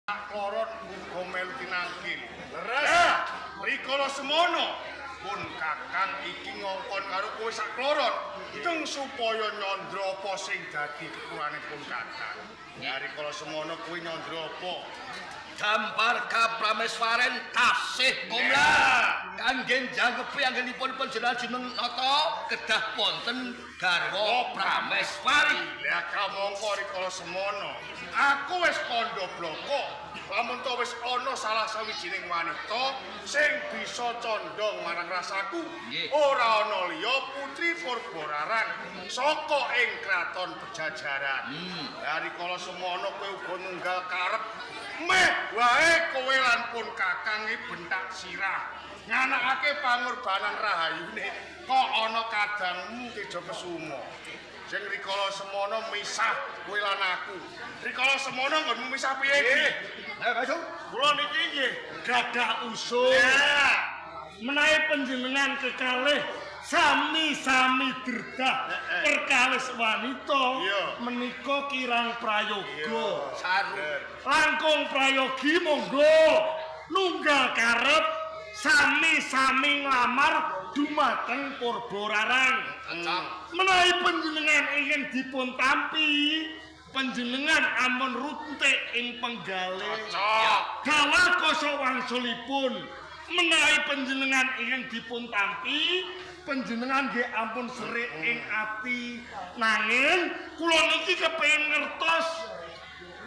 Kloron uga melu tinangkil. Leres. Rikala semono pun Kakang iki ngongkon karo kowe sak kloron teng supaya nyandra apa sing dadi kekurangane pun Kakang. Ya rikala semono kuwi nyandra apa? Dampar Kaprameswaren tasih komla. Kangge jangkepi anggenipun panjenengan jumeneng nata kedah wonten garwa Prameswari. Lah kamangka rikala semono aku wis kandha bloko lamun to wis ana salah sawijining wanita sing bisa condong marang rasaku, ora ana liya Putri Purbararang saka ing kraton Pejajaran. Lah rikala semono kowe uga nunggal karep meh wae kowe lan pun Kakang iki bentak sirah nganakake pangorbanan rahayune kok ana kadangmu Teja Kesuma. Sing rikala semono misah kowe lan aku. Rikala semono nggonmu misah piye iki? Ayo Mas. Kula niki nggih gadah usul. Menawi panjenengan kekalih sami-sami dredah perkawis wanita menika kirang prayoga. Saru. Langkung prayogi monggo nunggal karep sami-sami nglamar dumateng Purbararang. Menawi panjenengan ingin dipun tampi, panjenengan ampun runtik ing penggalih. Gawa kasa wangsulipun. Menawi panjenengan ingin dipun tampi, panjenengan nggih ampun serik ing ati. Nanging kula niki kepengin ngertos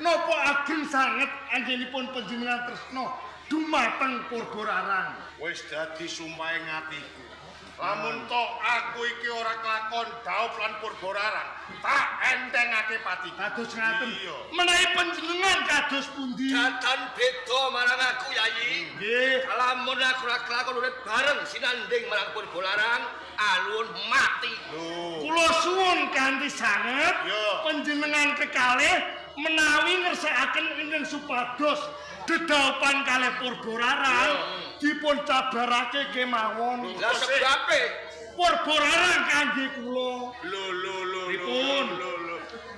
napa ageng sanget anggenipun panjenengan tresna dumateng Purbararang. Wis dadi sumpahe atiku. Lamun to aku iki ora kelakon daup lan Purbararang, tak entengake patiku. Kados ngaten. Menawi panjenengan kados pundi? Datan beda marang aku, Yayi. Nggih. Lamun aku ora kelakon urip bareng sinanding marang Purbararang, alun mati. Kula suwun kanthi sanget panjenengan kekalih menawi ngersakaken ingkang supados dedaupan kalih Purbararang dipun cabarake kemawon. Lah sebabe Purbararang kangge kula. Lho lho lho. Pripun?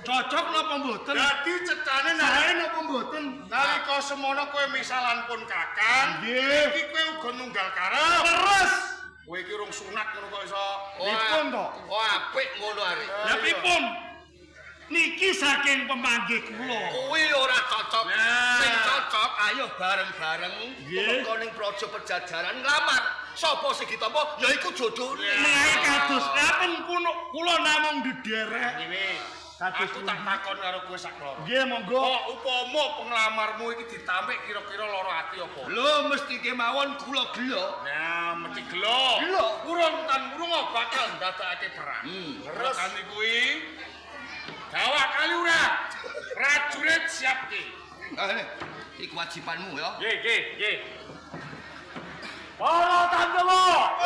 Cocok napa mboten? Dadi cetane sae napa mboten? Nalika semono kowe misalan pun Kakang, iki kowe uga nunggal karep. Terus kowe iki urung sunat ngono kok iso. Pripun to? Oh apik ngono arek. Lah pripun? Niki saking pemanggih kula. Kuwi ora cocok. Sing cocok ayo bareng-bareng tumeka ning Praja Pejajaran nglamar. Sapa sing ditampa ya iku jodone. Menawi kados ngaten kula namung ndederek. Aku tak takon karo kowe sak loro. Nggih, monggo. Kok upama penglamarmu iki ditampik kira-kira lara ati apa? Lho mesti kemawon kula gelo. Nah, mesti gelo. Gelo. Urung tan urung bakal ndadekake perang. Terus kuwi gawa kali ora. Prajurit siap ki. Iki kewajibanmu ya. Nggih, nggih, nggih. Para Tandawa.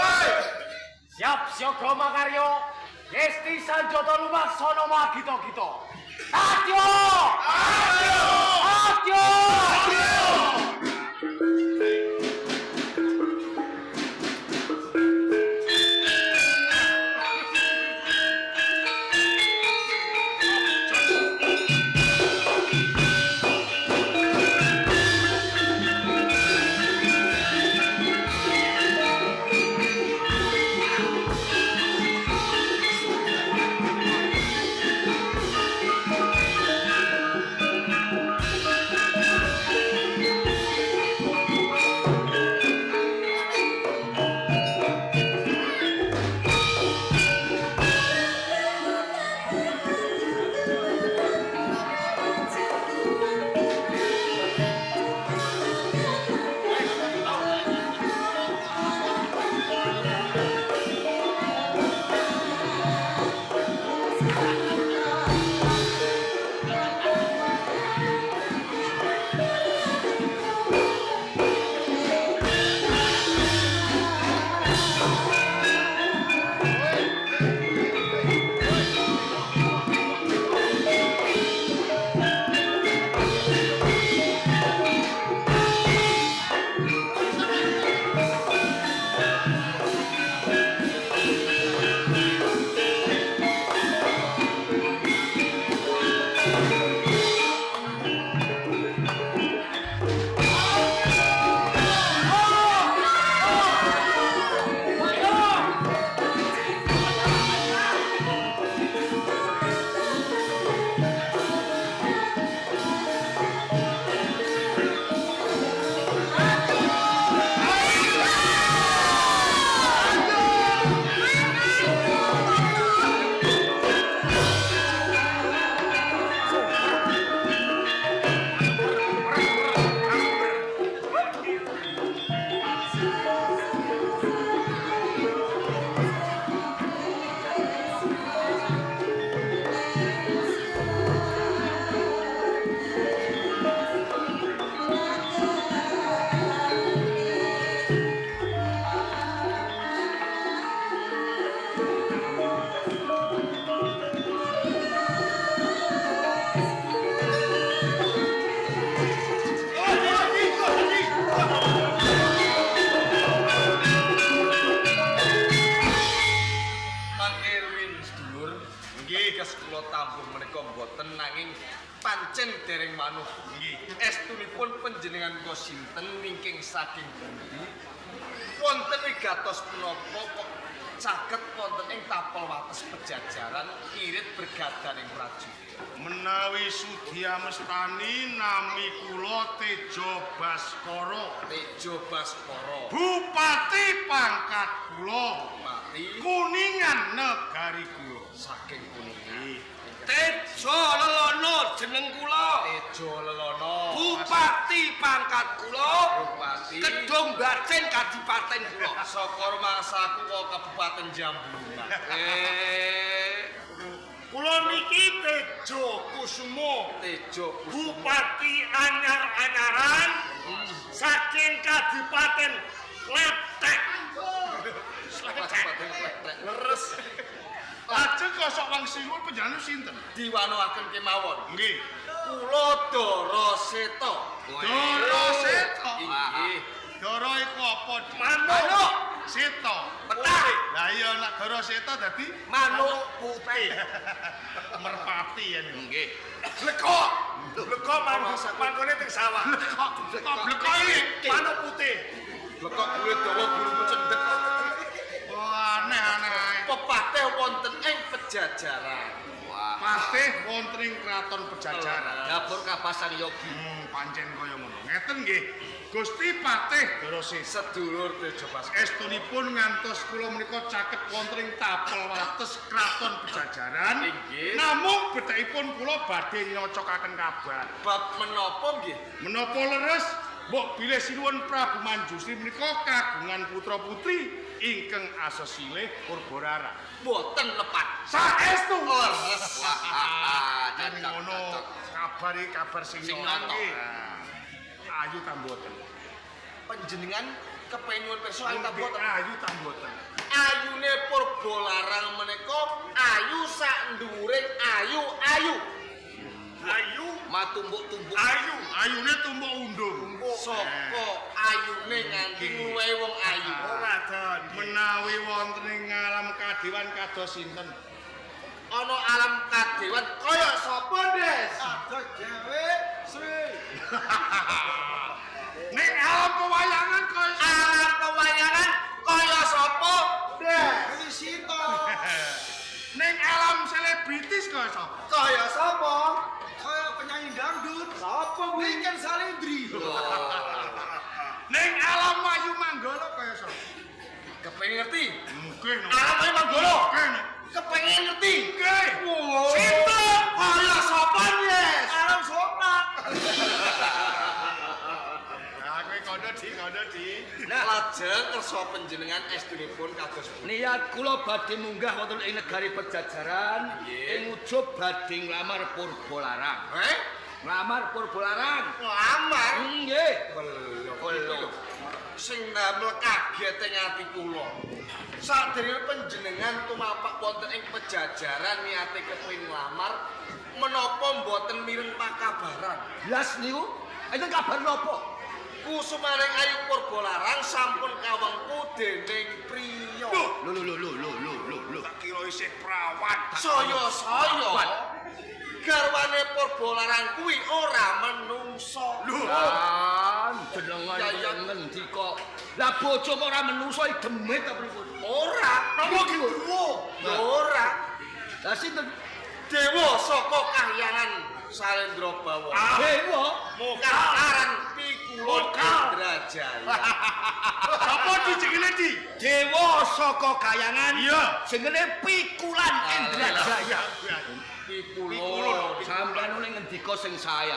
Siap siaga makarya. Yesti Sanjata lumaksana magita-gita. Adyo! Adyo! Adyo! Adyo! Panjenengan kula sinten wingking saking pundi? Wonten wigatos menapa kok caket wonten ing tapel wates Pejajaran irit bergadaning prajurit? Menawi sudi amestani nami kula Tejo Baskara. Tejo Baskara. Bupati pangkat kula. Bupati Kuningan negari kula. Saking Kuningan. Tejo Lelono jeneng kula. Tejo Lelono. Bupati pangkat kula. Bupati. Kedung Bacen kadipaten kula. Saka rumangsaku kok Kabupaten Jambungan. Kula niki Tejo Kusumo. Tejo Kusumo. Bupati anyar-anyaran saking Kadipaten Kletek. Kabupaten Kletek. Leres. Lajeng kosok wangsingun panjenengan sinten? Diwanoaken kemawon. Nggih. Kula Daraseta. Daraseta. Inggih. Dara iku apa? Manuk. Seta. Petah. Lah iya nek Daraseta dadi manuk putih. Merpati ya niku. Nggih. Blekok. Blekok manggone teng sawah. Blekok. Blekok iki manuk putih. Blekok kulit dawa bulumu cendhek. Wah, aneh-aneh ae. Pepatih wonten ing Pejajaran. Wah. Patih wonten ing kraton Pejajaran. Dapur kapasan yogi. Pancen kaya ngono. Ngeten nggih. Gusti Patih Daraseta sedulur Tejo Baskara. Estunipun ngantos kula menika caket wonten ing tapel wates kraton Pejajaran. Inggih. Namung bedhekipun kula badhe nyocokaken kabar. Bab menapa nggih? Menapa leres mbok bilih sinuwun Prabu Manjusri menika kagungan putra-putri ingkang asesilih Purbarara. Boten lepat. Saestu leres. Yen ngono kabar iki kabar sing nyata. Ayu ta mboten? Panjenengan kepengin nyuwun pirsa ayu ta mboten? Ayu ta mboten? Ayune Purbalarang menika ayu sak nduwuring ayu-ayu. Ayu matumbuk-tumbuk. Ayu, ayune tumbuk undung. Saka ayune nganti ngluwehi wong ayu. Ora don. Menawi wonten ing alam kadewan kados sinten? Ana alam kadewan kaya sapa, Des? Kados dhewe Sri. Ning alam pewayangan kaya alam pewayangan kaya sapa, Des? Dewi Sita. Ning alam selebritis kaya sapa? Kaya sapa? Kaya penyanyi dangdut. Sapa kuwi? Niken Salindri. Ning alam Wahyu Manggala kaya sapa? Kepengin ngerti? Nggih. Alam Wahyu Manggala. Nggih. Kepengin ngerti? Nggih. Sinten? Kaya sapa, Des? Alam Soprak. Nah, kowe kondo di, kondo di. Nah, lajeng kersa panjenengan estunipun kados pundi? Niat kula badhe munggah wonten ing negari Pejajaran ing ujub badhe nglamar Purbalarang. Eh? Nglamar Purbalarang. Nglamar? Nggih. Belum. Sing damel kaget ing ati kula. Sadèrenge panjenengan tumapak wonten ing Pejajaran niate kepengin nglamar, menapa mboten mireng pakabaran? Blas niku, enten kabar napa? Kusumaning Ayu Purbalarang sampun kawengku dening priya. Lho lho lho lho lho lho lho. Tak kira isih prawan. Saya-saya garwane Purbalarang kuwi ora menungso. Lho, jenengan ngendika. Lah bojo kok ora menungso iki demit ta pripun? Ora, napa gendruwo? Ora. Lah sinten? Dewa saka kahyangan Salendra Bawa. Dewa Karan Pikula Indrajaya. Sapa dijengene di? Dewa saka kahyangan. Iya. Jenenge Pikulan Indrajaya. Pikulun. Sampeyan oleh ngendika sing saya.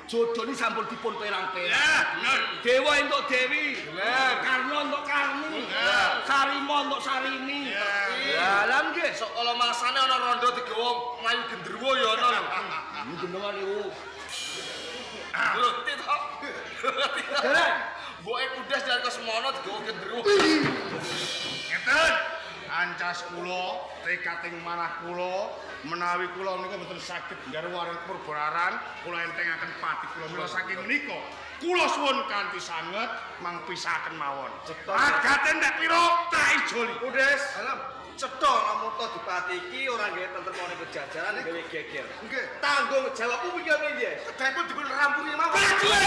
Jodone sampun dipun perang-perang. Ya, bener. Dewa entuk Dewi. Bener. Karna entuk Karni. Bener. Sarima entuk Sarini. Ya, lah nggih. Sok kala mangsane ana rondo digawa mlayu gendruwo ya ana lho. Jenengan niku. Lho, to. Dereng. Mboke kudas dari semono digawa gendruwo. Ngeten. Ancas kula, tekad ing manah kula, menawi kula menika mboten saged nggarwa Purbalarang, kula entengaken pati kula mila saking menika. Kula suwun kanthi sanget mangpisaken mawon. Agate ndak pira tak ijoli. Kudes. Cetha lamun to dipati iki ora gawe tentremane Pejajaran gawe geger. Nggih. Tanggung jawabmu piye piye? Kedahipun dipun rampuri mawon. Prajurit.